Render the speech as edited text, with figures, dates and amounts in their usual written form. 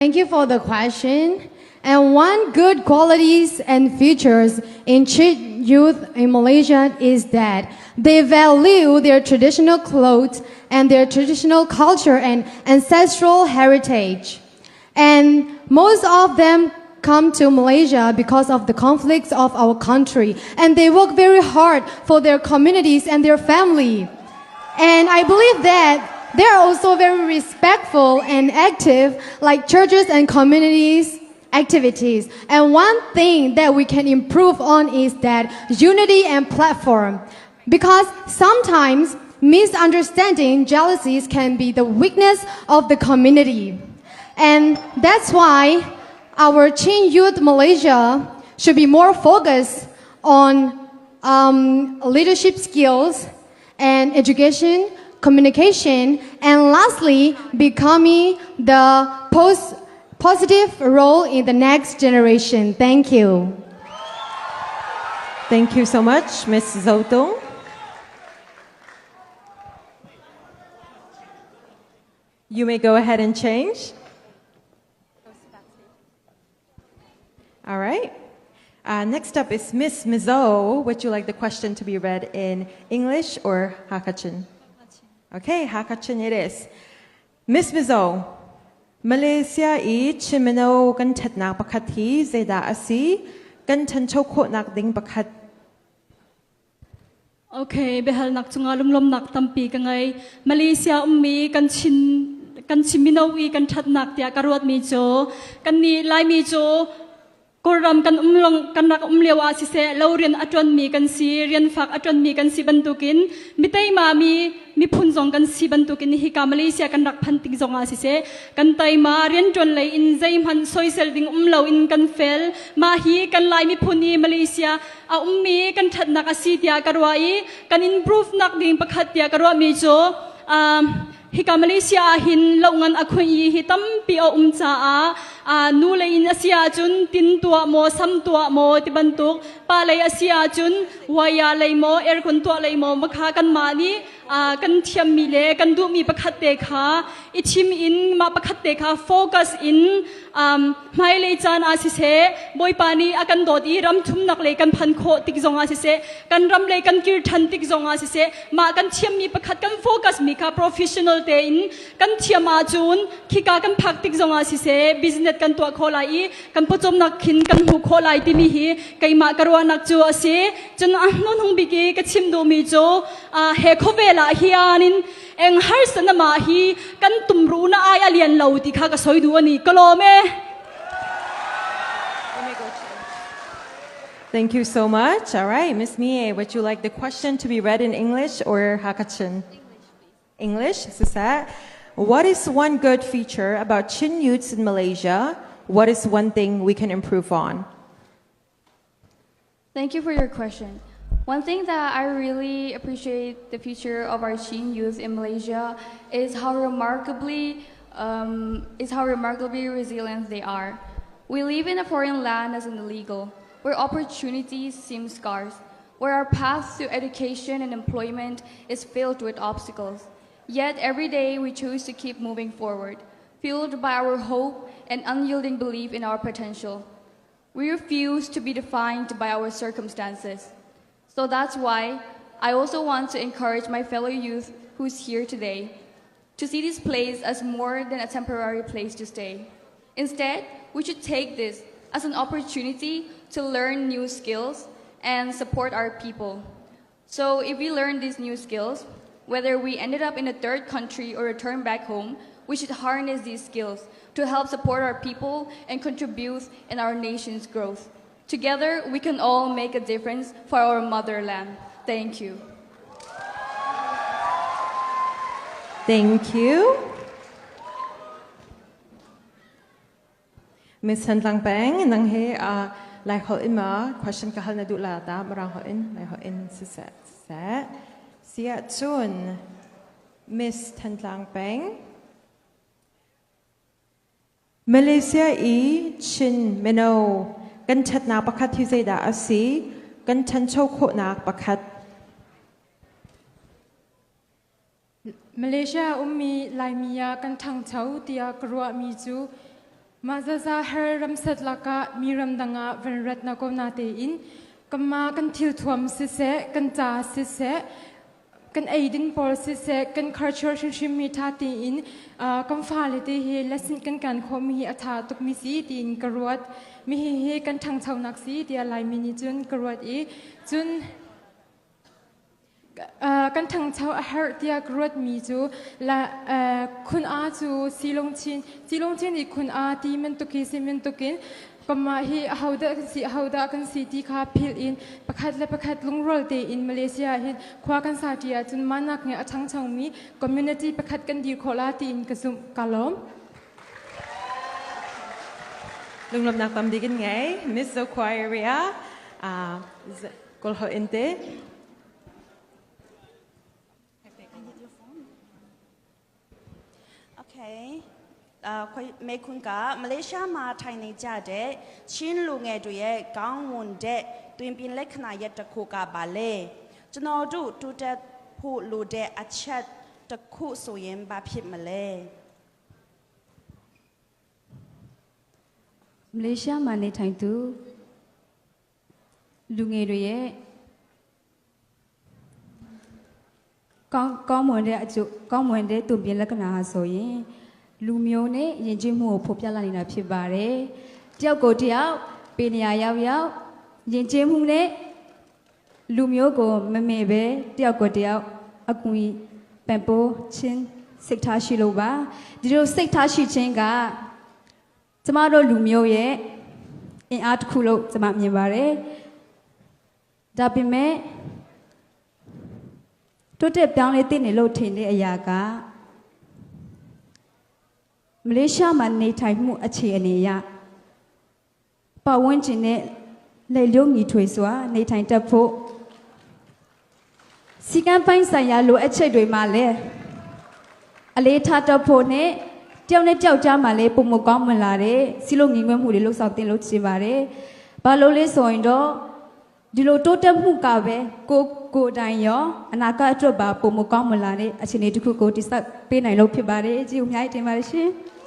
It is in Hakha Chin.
Thank you for the question. And one good qualities and features in Chin youth in Malaysia is that they value their traditional clothes and their traditional culture and ancestral heritage. And most of them come to Malaysia because of the conflicts of our country. And they work very hard for their communities and their family. And I believe that they are also very respectful and active, like churches and communities activities. And one thing that we can improve on is that unity and platform. Because sometimes misunderstanding, jealousies can be the weakness of the community. And that's why our Chin Youth Malaysia should be more focused on um, leadership skills and education, communication, and lastly, becoming the post positive role in the next generation. Thank you. Thank you so much, Ms. Zotung. You may go ahead and change. All right. Uh, next up is Miss Mizo. Would you like the question to be read in English or Hakha Chin? Okay, Hakha Chin it is. Miss Mizo, Malaysia i Chin mino kan ṭhatnak pakhat hi zeidah a si? Kan ṭhancho khawhnak ding pakhat. Okay, biahalnak cungah lunglawmnak tampi ka ngei. Malaysia ummi kan Chin kan Chin mino i kan ṭhatnak tiah ka ruatmi cu kannih Laimi cu Kawlram kan um long kan rak um lio ah siseh lo rian a ṭuanmi kan si, rian fak a ṭuanmi kan si bantukin mi teima mi miphun zong kan si bantukin hika Malaysia kan rak phan tik zong ah siseh kan teima rianṭuan lei in zeihmanh soisel ding um lo in kan fel. Mah hi kan Lai miphun i Malaysia a ummi kan ṭhatnak a si tiah ka ruah i kan improve nak ding pakhat tiah ka ruahmi cu um, hika Malaysia ah hin lohngan a khunh i hi tampi a um caah nu lei in a si ahcun tin tuah maw sam tuah maw ti bantuk pa lei a si ahcun waya lei maw aircon tuah lei maw makha kanmah nih kan thiammi le kan duhmi pakhat te kha i thim in mah pakhat te kha focus in hmailei caan ah siseh Bawipa nih a kan dawt i ram thumnak lei kan phan khawh tik zong ah siseh kan ram lei kan kir ṭhan tik zong ah siseh mah kan thiammi pakhat kan focus mi kha professional tein kan thiam ahcun khika kan phak tik zong ah siseh business kan tuah khawh lai i kan pawcawmnak khin kan hmuh khawh lai timi hi keimah ka ruahnak cu a si. Cun a hnuhnung bik i ka chim duhmi cu he khawvel ah hian in eng harsa na mah hi kan tumru na ai a lian lo ti kha ka soi duh ani ka lawm e. Thank you so much. All right, Miss Mie, would you like the question to be read in English or Hakha Chin? English, please. English, Sisat. What is one good feature about Chin youths in Malaysia? What is one thing we can improve on? Thank you for your question. One thing that I really appreciate the future of our Chin youth in Malaysia is how remarkably um, is how remarkably resilient they are. We live in a foreign land as an illegal, where opportunities seem scarce, where our path to education and employment is filled with obstacles. Yet every day we choose to keep moving forward, fueled by our hope and unyielding belief in our potential. We refuse to be defined by our circumstances. So that's why I also want to encourage my fellow youth who's here today to see this place as more than a temporary place to stay. Instead, we should take this as an opportunity to learn new skills and support our people. So if we learn these new skills, whether we ended up in a third country or return back home, we should harness these skills to help support our people and contribute in our nation's growth. Together, we can all make a difference for our motherland. Thank you. Thank you. Miss Thantlang Peng, nang he uh, Lai holh in ma question ka hal na duh la ta Mirang holh in Lai holh in siseh siseh. Siah cun Miss Thantlang Peng Malaysia i Chin mino kan ṭhatnak pakhat hi zeidah a si? Kan ṭhancho khawhnak pakhat. Malaysia ummi Laimi ah kan ṭhangcho tiah ka ruahmi cu. Mah zaza her ramsat lakah mi ramdang ah van rat na ko na tein kanmah kan thilthuam siseh, kan ca siseh, kan eidin pawl siseh, kan culture hrimhrim mi ṭha tein kan fale te hi lesson kan kan khawhmi hi a ṭha tukmi si tiin ka ruat. Mi hi hi kan ṭhangchonak si tiah Laimi nih cun ka ruat i cun kan ṭhangcho a herh tiah ka ruatmi cu la khun a cu silungchin silungchin i khun a ti bantuk hi si bantukin kanmah hi ahodah kan si ahodah kan si ti kha philh in pakhat le pakhat lungrual tein Malaysia hin khua kan sa ṭi ahcun mahnak nge a ṭhangchomi community pakhat kan dir khawh la tiin ka zumh. Ka lawm. Lunglawmhnak tam bik in ngei Miss Zokhua area Kawlholh in te. Okay. မေခွန်းကမလေးရှားမှာထိုင်နေကြတဲ့ချင်းလူငယ်တွေရဲ့ကောင်းမွန်တဲ့တွင်ပြင်လက္ခဏာရပ်တစ်ခုကပါလေကျွန်တော်တို့တိုးတက်ဖို့လိုတဲ့အချက်တစ်ခုဆိုရင်ဘာဖြစ်မလဲ မလေးရှားမှာနေထိုင်သူလူငယ်တွေရဲ့ကောင်းကောင်းမွန်တဲ့အကျိုးကောင်းမွန်တဲ့သူပြင်လက္ခဏာဟာဆိုရင်လူမျိုးနဲ့ယဉ်ကျေးမှုကိုဖော်ပြလာနေတာဖြစ်ပါတယ်။တယောက်ကိုတယောက်ပေနေရာရောက်ရောက်ယဉ်ကျေးမှုနဲ့လူမျိုးကိုမမေ့ပဲတယောက်ကိုတယောက်အကူအညီပံ့ပိုးခြင်းစိတ်ထားရှိလို့ပါဒီလိုစိတ်ထားရှိခြင်းကကျမတို့လူမျိုးရဲ့အင်အားတစ်ခုလို့ကျမမြင်ပါတယ်။ဒါပေမဲ့တိုးတက်ပြောင်းလဲတဲ့နေလို့ထင်တဲ့အရာကမလေးရှားမှာနေထိုင်မှုအခြေအနေအရပတ်ဝန်းကျင်နဲ့လက်လျောညီထွေစွာနေထိုင်တတ်ဖို့စီကံပိုင်းဆိုင်ရာလိုအပ်ချက်တွေမှာလည်းအလေးထားတတ်ဖို့နဲ့တယောက်နဲ့တယောက်ကြားမှာလည်းပုံမကောင်းမလာတဲ့စီလုံးငင်ငွဲမှုတွေလှုပ်ဆောင်တင်လို့ချင်ပါတယ်။ဘာလို့လဲဆိုရင်တော့ဒီလိုတိုးတက်မှုကပဲကိုကိုယ်တိုင်ရောအနာဂတ်အတွက်ပါပုံမကောင်းမလာတဲ့အခြေအနေတစ်ခုကိုတိစောက်ပေးနိုင်လို့ဖြစ်ပါတယ်။ကြည့်ဦးအများကြီးတင်ပါတယ်ရှင်။